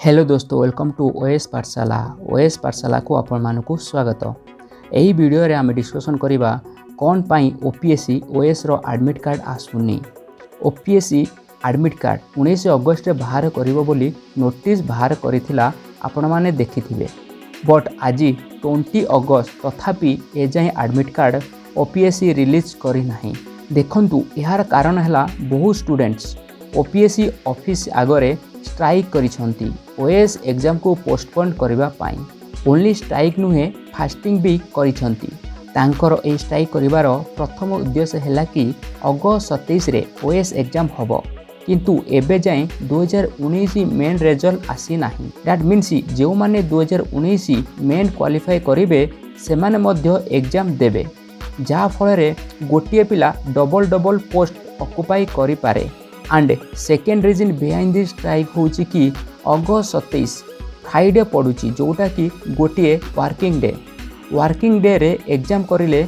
Hello ଦୋସ୍ତ, welcome to OAS ପାଠଶାଲା। OAS ପାଠଶାଲାକୁ ଆପଣମାନଙ୍କୁ ସ୍ୱାଗତ। ଏହି ଭିଡ଼ିଓରେ ଆମେ ଡିସ୍କସନ୍ କରିବା କ'ଣ ପାଇଁ ଓପିଏସ୍ସି ଓଏଏସ୍ର ଆଡ଼ମିଟ୍ କାର୍ଡ଼ ଆସୁନି। ଓପିଏସ୍ସି ଆଡ଼ମିଟ୍ କାର୍ଡ଼ 19 ଅଗଷ୍ଟରେ ବାହାର କରିବ ବୋଲି ନୋଟିସ୍ ବାହାର କରିଥିଲା, ଆପଣମାନେ ଦେଖିଥିବେ। ବଟ୍ ଆଜି 20 ଅଗଷ୍ଟ, ତଥାପି ଏଯାଏଁ ଆଡ଼ମିଟ୍ କାର୍ଡ଼ ଓପିଏସ୍ସି ରିଲିଜ୍ କରିନାହିଁ। ଦେଖନ୍ତୁ, ଏହାର କାରଣ ହେଲା ବହୁତ ଷ୍ଟୁଡେଣ୍ଟସ୍ ଓପିଏସ୍ସି ଅଫିସ୍ ଆଗରେ ଷ୍ଟ୍ରାଇକ୍ କରିଛନ୍ତି ଓଏଏସ୍ ଏକ୍ଜାମକୁ ପୋଷ୍ଟପୋନ୍ କରିବା ପାଇଁ। ଓନ୍ଲି ଷ୍ଟ୍ରାଇକ୍ ନୁହେଁ, ଫାଷ୍ଟିଂ ବି କରିଛନ୍ତି। ତାଙ୍କର ଏହି ଷ୍ଟ୍ରାଇକ୍ କରିବାର ପ୍ରଥମ ଉଦ୍ଦେଶ୍ୟ ହେଲା କି ଅଗଷ୍ଟ 27ରେ ଓଏଏସ୍ ଏକ୍ଜାମ ହେବ, କିନ୍ତୁ ଏବେ ଯାଏଁ 2019 ମେନ୍ ରେଜଲ୍ଟ ଆସିନାହିଁ। That means ଯେଉଁମାନେ 2019 ମେନ୍ କ୍ୱାଲିଫାଏ କରିବେ, ସେମାନେ ମଧ୍ୟ ଏକ୍ଜାମ ଦେବେ, ଯାହାଫଳରେ ଗୋଟିଏ ପିଲା ଡବଲ୍ ଡବଲ୍ ପୋଷ୍ଟ ଅକୁପାଇ କରିପାରେ। And second reason behind the strike ହେଉଛି କି ଅଗଷ୍ଟ 27 ଫ୍ରାଇଡ଼େ ପଡ଼ୁଛି, ଯେଉଁଟାକି ଗୋଟିଏ ୱାର୍କିଂ ଡେ। ୱାର୍କିଂ ଡେରେ ଏକ୍ଜାମ୍ କରିଲେ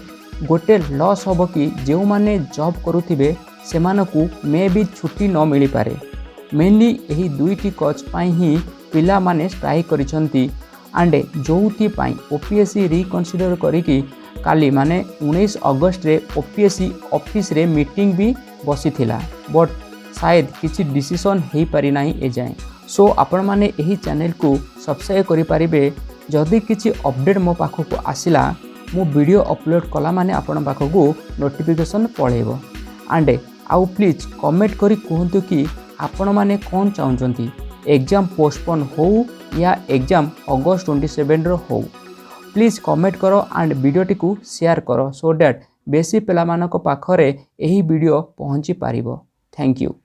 ଗୋଟେ ଲସ୍ ହେବ କି ଯେଉଁମାନେ ଜବ୍ କରୁଥିବେ, ସେମାନଙ୍କୁ ମେ ବି ଛୁଟି ନ ମିଳିପାରେ। ମେନଲି ଏହି ଦୁଇଟି କଜ୍ ପାଇଁ ହିଁ ପିଲାମାନେ ଷ୍ଟ୍ରାଇକ୍ କରିଛନ୍ତି। ଆଣ୍ଡ ଯେଉଁଥିପାଇଁ ଓପିଏସ୍ସି ରିକନସିଡ଼ର କରିକି କାଲି, ମାନେ 19 ଅଗଷ୍ଟରେ ଓପିଏସ୍ସି ଅଫିସରେ ମିଟିଂ ବି ବସିଥିଲା, ବଟ୍ ସାୟଦ କିଛି ଡିସିସନ୍ ହେଇପାରିନାହିଁ ଏଯାଏଁ। ସୋ ଆପଣମାନେ ଏହି ଚ୍ୟାନେଲକୁ ସବସ୍କ୍ରାଇବ୍ କରିପାରିବେ। ଯଦି କିଛି ଅପଡ଼େଟ୍ ମୋ ପାଖକୁ ଆସିଲା, ମୁଁ ଭିଡ଼ିଓ ଅପଲୋଡ଼ କଲା ମାନେ ଆପଣଙ୍କ ପାଖକୁ ନୋଟିଫିକେସନ୍ ପଳେଇବ। ଆଣ୍ଡ ଆଉ ପ୍ଲିଜ୍ କମେଣ୍ଟ କରି କୁହନ୍ତୁ କି ଆପଣମାନେ କ'ଣ ଚାହୁଁଛନ୍ତି, ଏକ୍ଜାମ୍ ପୋଷ୍ଟପୋନ୍ ହେଉ ୟା ଏକ୍ଜାମ୍ ଅଗଷ୍ଟ 27ର ହେଉ। ପ୍ଲିଜ୍ କମେଣ୍ଟ କର ଆଣ୍ଡ ଭିଡ଼ିଓଟିକୁ ସେୟାର କର, ସୋ that ବେଶୀ ପିଲାମାନଙ୍କ ପାଖରେ ଏହି ଭିଡ଼ିଓ ପହଞ୍ଚି ପାରିବ। Thank you.